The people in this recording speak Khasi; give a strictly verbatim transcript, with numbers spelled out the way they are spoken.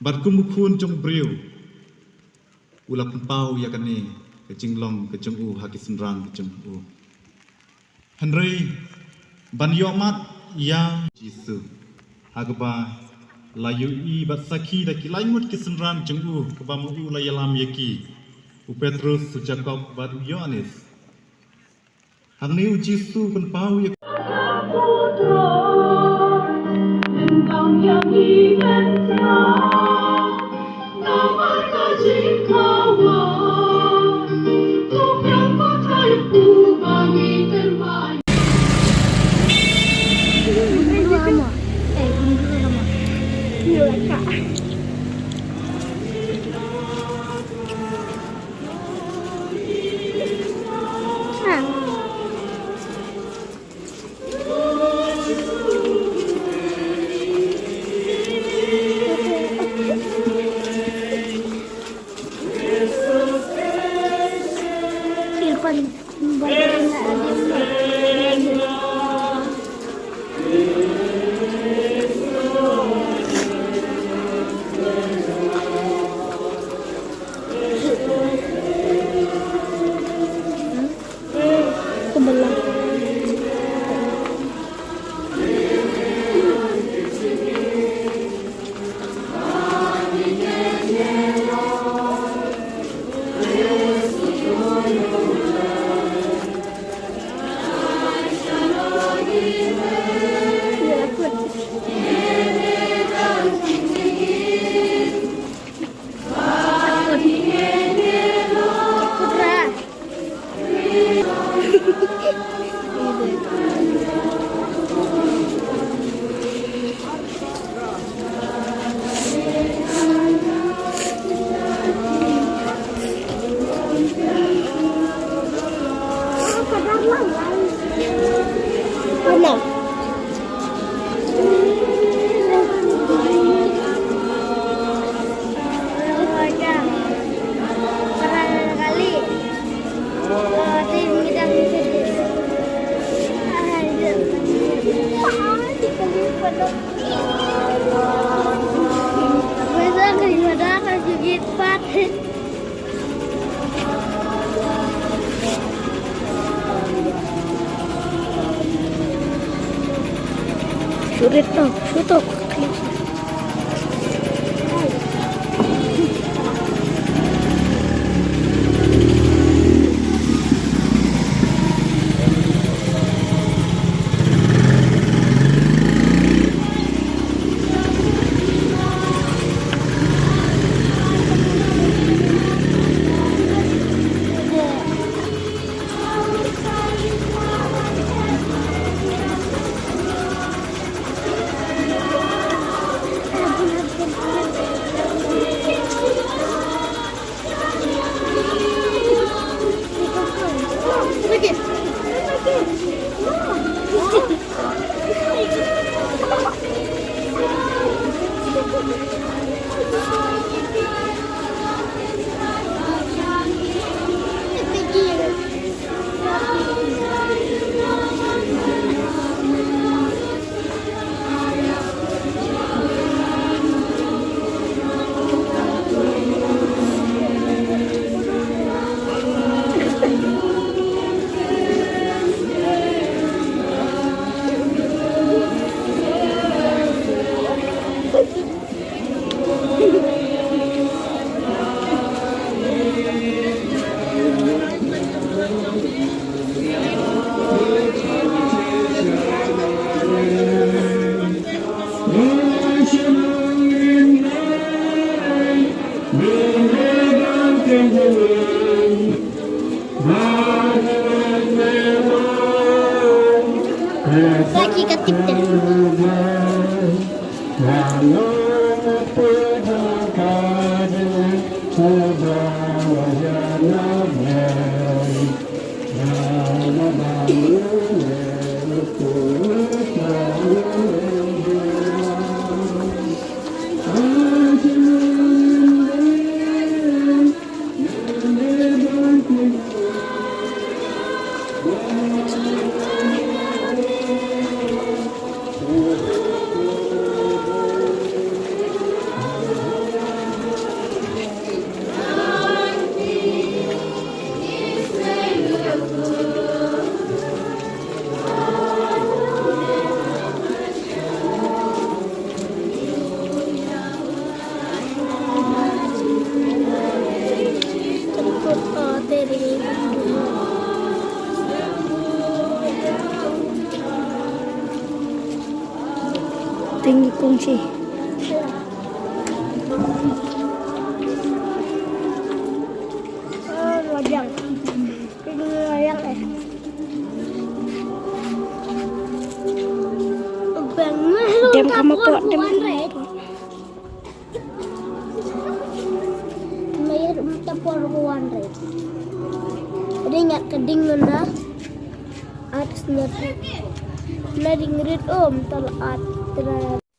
Bad kum u Khun jong u briew, u la pynpaw ïa kane ka jinglong ka jong u ha ki synran ka jong u. Hynrei ban ïohmad ïa u Jisu, ha kaba la ïohi bad sakhi da ki lai ngut ki synran jong u, kaba ma u la ïalam ïa ki, u Petrus, u Jakob bad u Ïoannis. Hangne u Jisu u pynpaw ïa Sulit to, sulit to. Lagi ka tip te. Ing kong chi. Oh, wajang. Ini wajang eh. Bang, dem ka ma pok, dem. Mayar um ta por ko wan re. Ring at ka ding na. At snyat. Na ring rit um tal at tra.